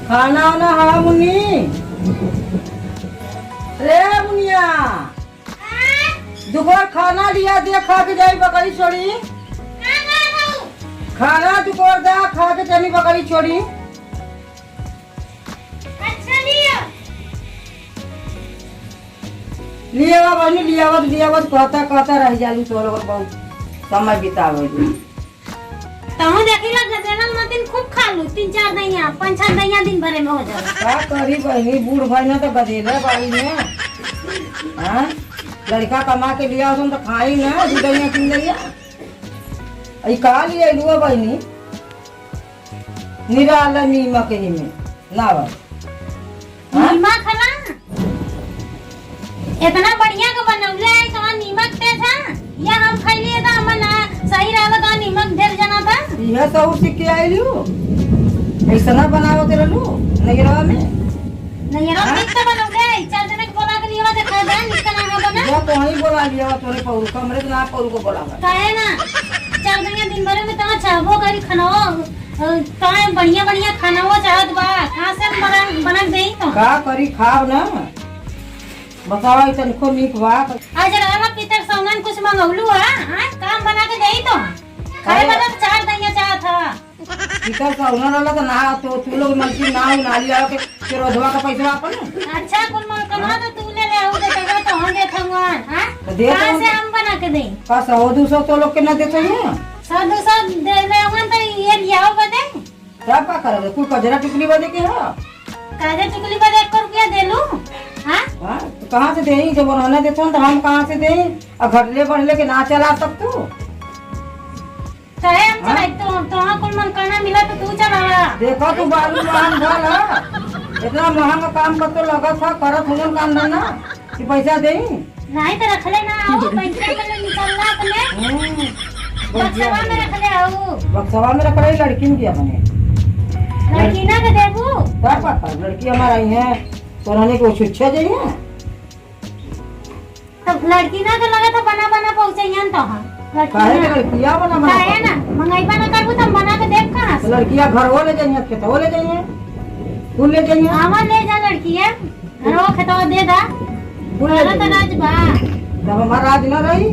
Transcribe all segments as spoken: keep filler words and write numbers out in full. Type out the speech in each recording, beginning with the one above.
खाना वाना हाँ मुन्नी? रे मुनिया, दुगो खाना लिया दे, खा के जाई बकरी छोड़ी। खाना दुगो दा, खा के जानी बकरी छोड़ी। अच्छा लिया। लियावा बहनी, लियावत, लियावत कहता, कहता रह जालू तो लोग बहुत समय बितावे। तहूँ देखी ला, गजेनल मतिन खूब खा लू, तीन चार दहिया, पाँच छह दहिया दिन भरे में हो जाला। का करी बहिनी, बूढ़ भई ना तो गजेले बाड़ी में। हाँ? लड़का कमा के लिया होसन तो खाई ना, दू दहिया, तीन दहिया। ई का लिए लुआ बहिनी? निराला नीमक ही में, ना बा। हाँ? नीमक हला? इतना बढ़िया के बनौले है, तो नीमक तेज है। या हम खैली है, तो हमन ना सही रहल, तो नीमक ढेर जना था। यह सहूर सीख के आइलू? ऐसा ना बनावत रहलू नैहरवा में? नैहरवा में हाँ? ठीक तो बनौले है, चार जने के बोला के लिया, देखा दे, निकल आना बना। या तो वहीं बोला लिया, तोरे पौरू, हमरे तो ना पौरू को बोला बा। काहे ना? चार जने दिन भर में तो चाहबो करी खाना, अ, तो बढ़िया बढ़िया खाना वो चाहत बा, कहाँ से हम बना, बना देई तो? का करी, खाब ना। बतावा, ई तनिको नीक बा। आज रहला पितर सौनन कुछ मंगौलू हा? हाँ? काम बना के देई तो? खाए अरे। वाला तो चार दहिया चाहत हा। पितर सौनन रहला तो ना, तो तू लोग मलकिन ना उनाली आओ के, के रोधवा का पैसा अपन। अच्छा, कुल मन कमा तो तू ले ले, आऊ दे तगड़ा तो हम देत हूँ, हाँ? तो दे कहाँ तो। से हम बना के देई? का सौ दू सौ तो लोग के ना देते हैं? सौ दू सौ दे ले, हम तो ये लियाओ बदे। तब का करबे? कुल कजरा टिकली बदे के ह? कजरा टिकली बदे एक रुपया दे लू? हाँ? हाँ, तो कहाँ से देही? जब उन्होंने देते हैं, तो हम कहाँ से देही? और घटले बढ़ले के ना चला सकतू? कहे हम हाँ? चलाई, तो, तो हाँ, कुल मन करना मिला तो तू चलावा। देखो, तू बारू महंग भल ह। इतना महंग काम कर तो लगत ह, करत हुजन काम धंधा। कि पैसा देई? नहीं तो रखले ना हो, पैसा के लिए निकलना अपने। हम्म, बक्सवा में रखले हो। बक्सवा में रखले, लड़किन की अपने। लड़की ना के देबू? का पता, लड़की हमारा ही है, तो रहने को छुच्छे जाइए। तो लड़की ना के लगे तो बना बना पहुँचाइए न तो हम। लड़की काहे ना। के लड़किया बना बना काहे पहुँचाइए? ना? मंगाई बना करबू तो हम बना के देब कहाँ से? लड़किया घर वो ले जाइए, खेत वो ले जाइए, कुल ले जाइए। हमार ले जा लड़किया। अरे वो खेतवा दे दा। बोल हमारा दे। तो राज बा। तब हमारा राज ना रही,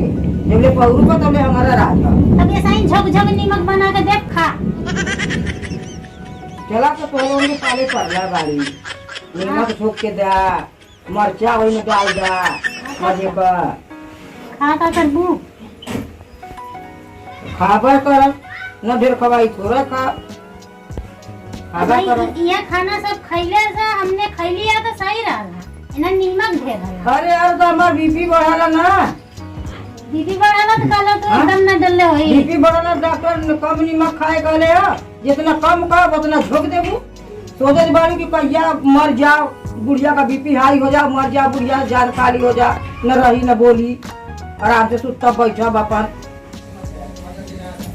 जब ले पौरू बा, तब ले हमारा राज बा। तब ऐसा ही झोंक झोंक नीमक बना के देख खा। चला तो तोहरे उनके पाले पड़ला बाड़ी। नीमक हाँ। झोंक के दा, मरचा वही में डाल दा, मजे का। खा का करबू? खाबे कर, न ढेर खवाई, थोड़ा खा। खाबे भाई, कर। इ-, ये खाना सब खैले से हमने खैली है तो सही रहला, इन्हें नीमक ढेर रहला। अरे यार, तो हमार बीपी बढ़ाला ना। बीपी बढ़ाला तो कहलो तो हाँ? एकदम न डलले होई। बीपी बढ़ाला, डॉक्टर ने कम नीमक खाए कहले है, जितना कम खाओ उतना झोंक देबू। सोचत बाड़ू कि कहिया मर जाओ, बुढ़िया का बीपी हाई हो जाओ, मर जाओ, बुढ़िया जान खाली हो जाओ, न रही न बोली, आराम से सुत्ता बैठब अपन।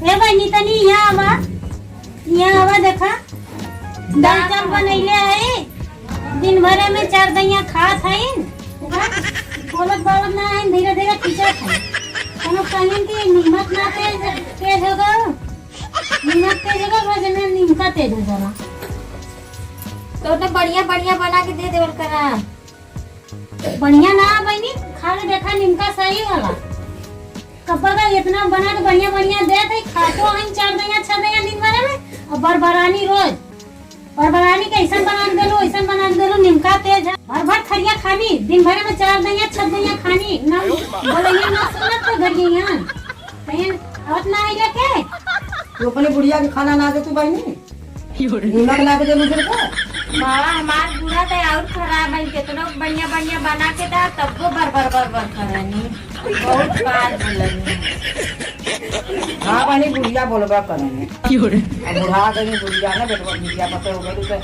ए बहिनी, तनी यहाँ आवा, यहाँ आवा, देखा, दाल चावल बनैले है, दिन भरे में चार दहिया खात है, बोलत बालत ना है, धीरे धीरे खींचत है। कोनो कहिन कि नीमक ना तेज, तेज हो गयो, नीमक तेज हो गयो, वजन में नीमका तेज हो जाला। तो, तो बढ़िया बढ़िया बना के दे देवल करा। बढ़िया ना बहिनी, खा के देखा निमका सही वाला। कब्बा का इतना बना के बढ़िया बढ़िया देत है, खातो हई चार दहिया, छह दहिया दिन भरे में, और बरबरानी रोज। बरबरानी के ऐसन बना के देलू, ऐसन बना के देलू, निमका तेज है। भर भर थरिया खानी, दिन भरे में चार दहिया, छह दहिया खानी, ना बोलैया ना सुनत तो गरिया। कहीं आवत ना आई लेके। तू अपने बुढ़िया के खाना ना दे तू बहिनी। नीमक ना दे मुझे को। बाबा, हमार बूढ़ा तो और खराब है, कितनो बढ़िया बढ़िया बना के दा, तब वो बर बर बर बर करनी। बहुत बार बोलनी। हाँ बहिनी, बुढ़िया बोलबा करनी। अब बुढ़ा गई बुढ़िया ना, बेटवा बुढ़िया पता हो गई तो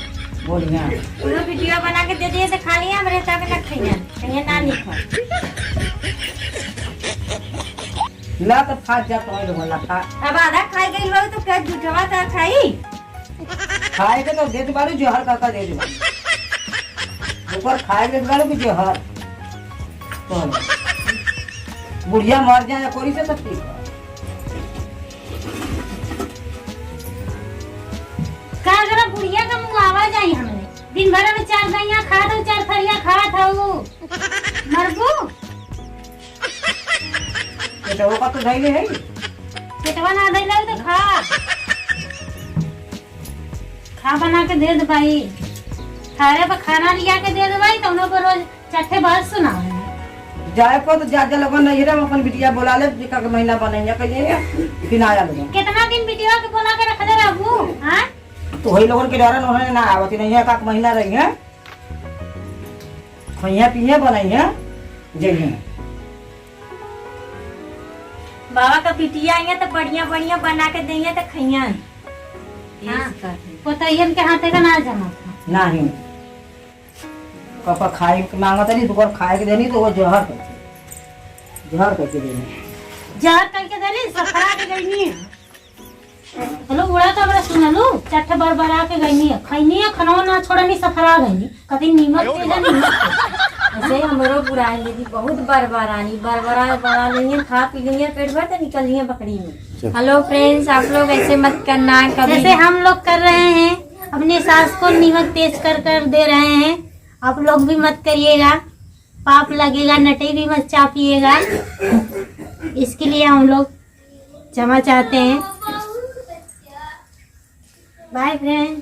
बोलिया। पूरा वीडियो बना के दे दिए तो खा लिया, हमरे तक ना खाइया, कहिए ना लिखो। ला तो खा जा, तो लोगों ला खा। अब आधा खाई गई लोग तो क्या झूठवा का खाई? खाए के तो देत बारू, जहर का का देत बारू। ऊपर खाए के देत बारू कि जहर। तो बुढ़िया मर जाए कोरी से तो ठीक है। का जरा बुढ़िया का मुंह आवा जाई हमने। दिन भर में चार दहिया खात हऊ, चार थरिया खात हऊ। मरबू? पेटवा का तो धइले है। पेटवा ना धइले तो खा। खा बना के दे दे भाई। थारे पर खाना लिया के दे दे भाई, तौनो पर रोज चट्टे बात सुना। जाए को तो जा, जा लोगन नैहरे में अपन बिटिया बोला ले, जेका के महीना बनैया कहिए, फिर आया लोगन। कितना दिन बिटिया के बोला के रख दे रहबू, हाँ? तो वही लोगन के डरन उन्होंने ना आवत ही नहीं है, का महीना रही है, खइया पिए बनैया, जइहे। बाबा का बिटिया आई है तो बढ़िया बढ़िया बना के दइहे तो खइया। हाँ। पोतैयन के हाथे का ना जमा था। नहीं। कपा खाए के मांगत रही, दुकर खाए के देनी तो वो जहर करके, जहर करके देनी। जहर करके देनी, सफरा के गईनी। चलो उड़ा तो हमरा सुनलू, चट्टे बरबरा के गईनी है, खैनी है, खनवा ना छोड़नी, सफरा गईनी। कभी नीमक के जा, नीमक के। ऐसे ही हमरो बुढ़ाई दीदी बहुत बरबरानी, बरबरा, बरबरा लेंगे, खा पी लेंगे, पेट भर तो निकल लिए बकरी में। चल। Hello friends, आप लोग ऐसे मत करना कभी। जैसे हम लोग कर रहे हैं, अपने सास को नीमक तेज कर कर दे रहे हैं, आप लोग भी मत करिएगा, पाप लगेगा, नटई भी मत चापिएगा। इसके लिए हम लोग क्षमा चाहते हैं। Bye friend।